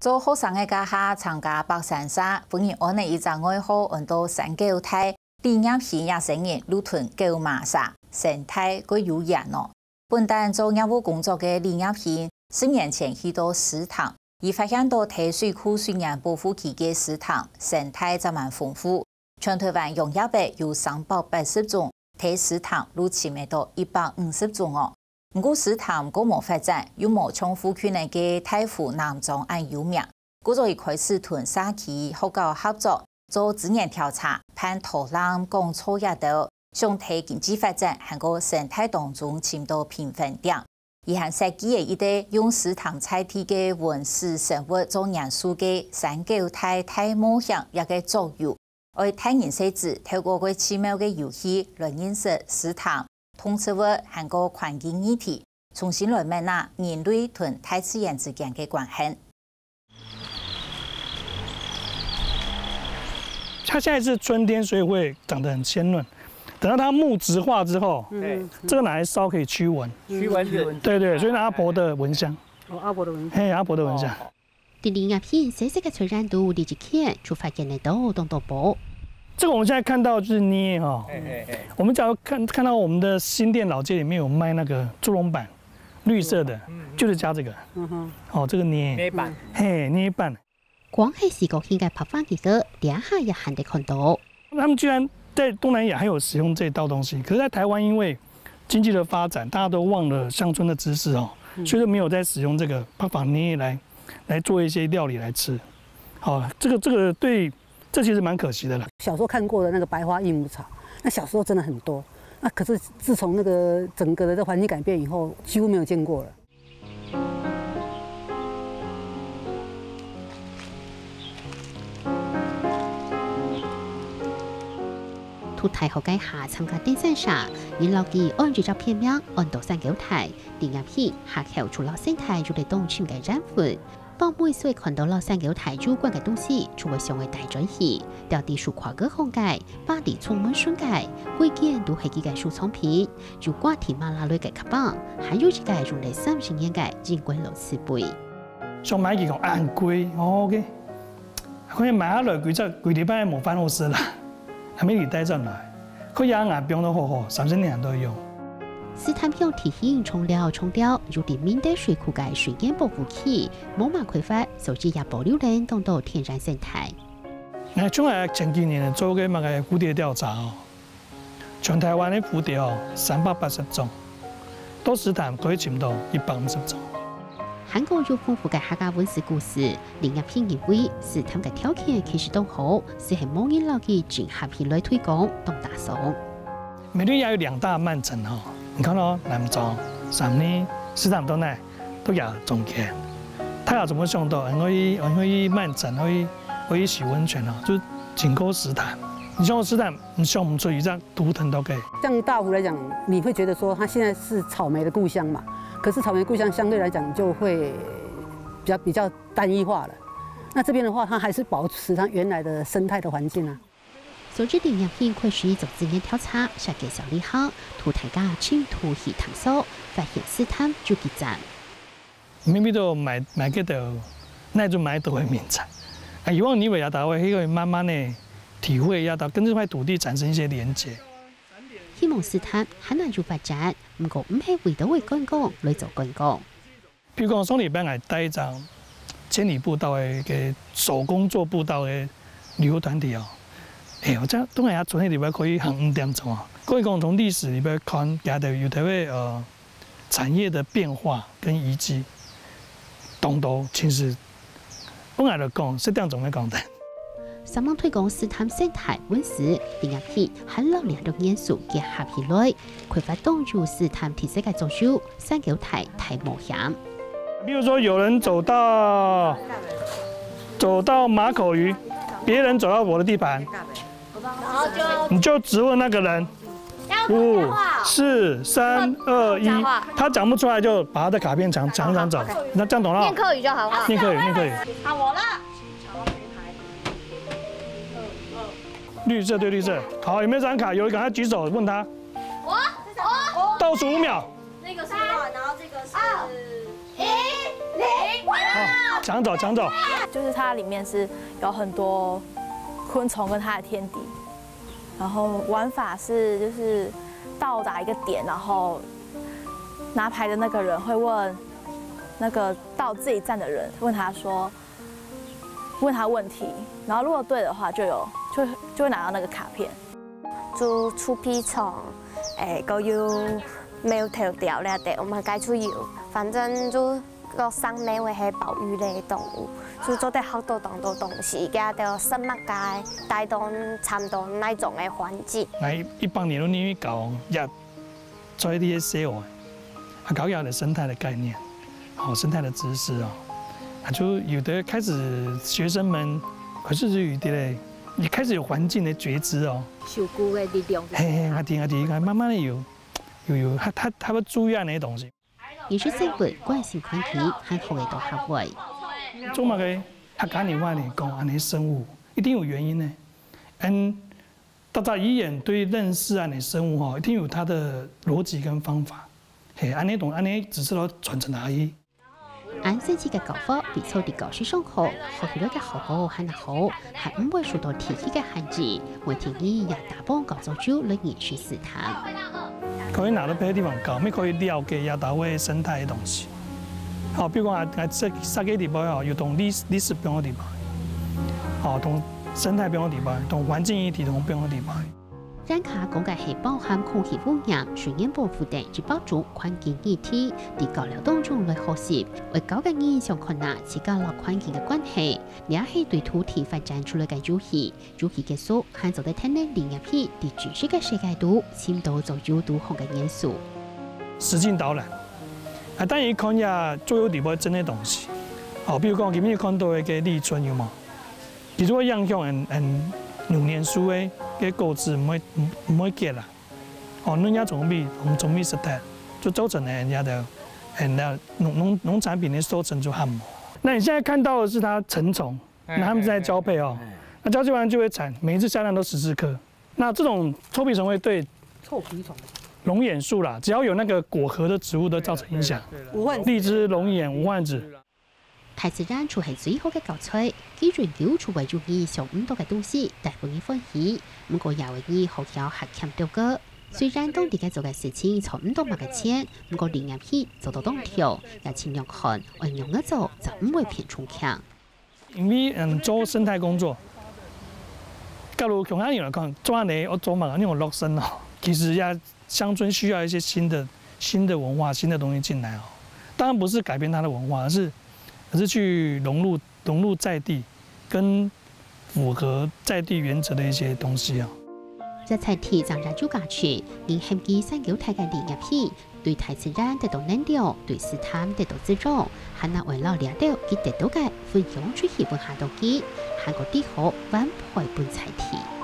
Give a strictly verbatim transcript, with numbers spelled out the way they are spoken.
做學生个該下參加百山社，分人安了一隻外號安到山狗大。李業興這生人就同狗嫲相，生態蓋有緣哦。本旦做業務工作个李業興，十年前去到獅潭，佢發現到在水庫水源保護區个獅潭生態正蠻豐富，全臺灣養蝶仔有三百八十種，在獅潭就尋得到一百五十種哦。毋過獅潭過無發展，又無像附近个大湖、南庄恁有名。故所佢開始同社區學校合作，做資源調查，辦導覽講座這兜，想在經濟發展還過生態當中尋到平衡點。佢還設計了一個用獅潭在地个文史生活做元素个山狗大大冒險這個桌遊， 愛大人細子透過該奇妙个遊戲來認識獅潭、動植物還過環境議題，重新來問啊人類同大自然之間个關係。它現在是春天，所以會長得很鮮嫩。等到它木質化之後，嗯，這個拿來燒可以驅蚊。驅蚊子。對對，所以讓阿婆的蚊香。哦，阿婆的蚊香。嘿，阿婆的蚊香。哦。 在李業興細細个菜園肚，這一圈就發現得到當多寶。這個我們現在看到就是齧哈，我們假如看看到我們的新店老街裡面有賣那個豬籠板，綠色的，就是加這個。嗯哼。哦，這個齧，齧板。嘿，齧板。光係視覺性个白話字个，這下也還得看到。他們居然在東南亞還有使用這道東西，可是在台灣因為經濟的發展，大家都忘了鄉村的知識哦，所以就沒有再使用這個白話齧來來做一些料理來吃。好，這個這個對，這其實蠻可惜的啦。小時候看過的那個白花益母草，那小時候真的很多，那可是自從那個整個的這環境改變以後，幾乎沒有見過了。讀大學該下參加登山社，𠊎摎佢安一隻別名，安到山狗大。李業興下口就摎生態有著當深个緣分。 放每歲看到摎山狗大有關个東西，就會想愛帶轉去。吊在樹桍个項个，擺在窗門脣个，歸間都係佢个收藏品。有掛在馬桶內个卡棒，還有一個用了三十年个英國老瓷杯。想買佢講恁貴，哦，OK。可以買下來幾隻，幾禮拜無飯好食啦。 還沒有帶轉來，可以啊，𠊎放到好好，三十年都用。獅潭鄉地形沖了沖掉，有在明德水庫个水源保護區，無麼開發，所以也保留等當多天然生態。𠊎像𠊎前幾年做个麼个蝴蝶調查哦，全台灣个蝴蝶哦，三百八十種，到獅潭可以尋到一百五十種。還過有豐富个客家文史故事， 李業興認為獅潭个條件其實當好，只係無人摎佢整合起來推廣，當打爽。美濃也有兩大慢城哦，你看哦，南庄、三義、獅潭到哪，都在中間。大家怎麼想到，很會很會慢城，會會洗溫泉哦，就經過獅潭。你像獅潭，你想不出一隻 獨特个。像大湖來講，你會覺得說它現在是草莓的故鄉嘛，可是草莓故鄉相對來講就會比較比較單一化了。那這邊的話，它還是保持它原來的生態的環境啊。所以李業興開始做資源調查，設計小旅行，渡大家深度去探索，發現獅潭有幾讚。 每每都買買个到，那就買到个名產。啊，希望你會也大家會去慢慢的體會，也到跟這塊土地產生一些連接。希望獅潭還能有發展，毋過毋係為著愛觀光來做觀光。比如講，上禮拜𠊎帶一張千里步道的一個手工做步道的旅遊團體哦。哎，我這樣東南亞轉去裡邊可以行五點鐘啊。可以講從歷史裡邊看，佢兜有特別呃 產業的變化跟遺跡，當多其實，我來講，十點鐘來講的。煞猛推廣獅潭生態文史，李業興還摎兩種元素結合起來，開發當有獅潭特色个作用，山狗大大冒險。比如說，有人走到走到馬口魚，別人走到我的地盤，你就質問那個人，五、四、三、二、一，他講不出來就把他的卡片搶搶搶走。那這樣懂了？念客語就好了。念客語，念客語。好，我了。綠色對綠色。好，有沒有這張卡？有人趕快舉手問他。我我倒數五秒。那個是，然後這個是二一零，哇！抢走，抢走！就是它里面是有很多昆虫跟它的天敌，然后玩法是就是到达一个点，然后拿牌的那个人会问那个到这一站的人，问他说，问他问题，然后如果对的话就有就就会拿到那个卡片。就出皮虫，誒，个有苗头掉了的，我们该出有，反正就个上面会系保育类动物，就做得好多当多东西，佢个生物界带动差不多那种的环境。来一百年都你搞也在这些社会，啊，搞一个生态的概念，好、生态的知识哦，啊，就有的开始学生们，可是就有的嘞，你开始有环境的觉知哦，守护的力量。嘿嘿，阿弟阿弟，慢慢的有，有有，他他他会注意到那些东西。艺术生活关心环境，还好个到学会。做么个客家人话呢讲，安尼生物一定有原因呢。嗯，大家语言对认识安尼生物吼，一定有它的逻辑跟方法。嘿，安尼懂，安尼只是要传承而已。俺生气个搞法，比草地搞水上好，好起来个好好还难好，还毋会受到天气个限制，每天日也打帮搞糟酒来研究试探。可以拿到别的地方搞，也可以了解亚达味生态的东西。好，比如讲啊，啊这三个地方哦，有同历史历史不同的地方，好，同生态不同的地方，同环境议题同不同的地方。 咱客讲个系包含空气污染、水源保护等一百种环境议题，在交流当中来学习。會教个人想看啊，自家摎環境个關係，這係對土地發展出來个遊戲。遊戲結束，還做得聽你領入去，在知識个世界肚，尋到做有多項个元素。實境導覽，啊，等於看一下最後底部真的東西。好，比如講今日看到一個立春有無？ 其實會影響人人牛年樹个个果子毋會毋毋會結啦。哦，嫩芽總比紅總比實在，就造成了人家的人家農農農產品的收成就很好。那你現在看到的是它成蟲，那它们正在交配哦。那交配完就會產，每一次下蛋都十四顆。那這種臭屁蟲會對臭屁虫龙眼树啦，只要有那個果核的植物都造成影响。无患子。荔枝、龙眼、无患子。 大自然就係最好个教材，既然有就會有你想毋到个東西，帶分你歡喜。毋過也會你學曉還欠到个。雖然當地个做个事情賺毋到麼个錢，毋過理念係做到當跳，也盡量看，愛仰仔做，正毋會偏重強。因為嗯做生態工作，假如從他人來看，做安尼要做麼个，你有落身哦。其實也鄉村需要一些新的新的文化、新的東西進來哦。當然不是改變他的文化，而是而是去融入融入在地，跟符合在地原则的一些東西啊。這在地長者就價值，你喊佢三九大个理念係，對大自然得到能量，對自探得到滋養，還能為了這兜佢得到个分享出去分下到佢，還過知好分配分在地。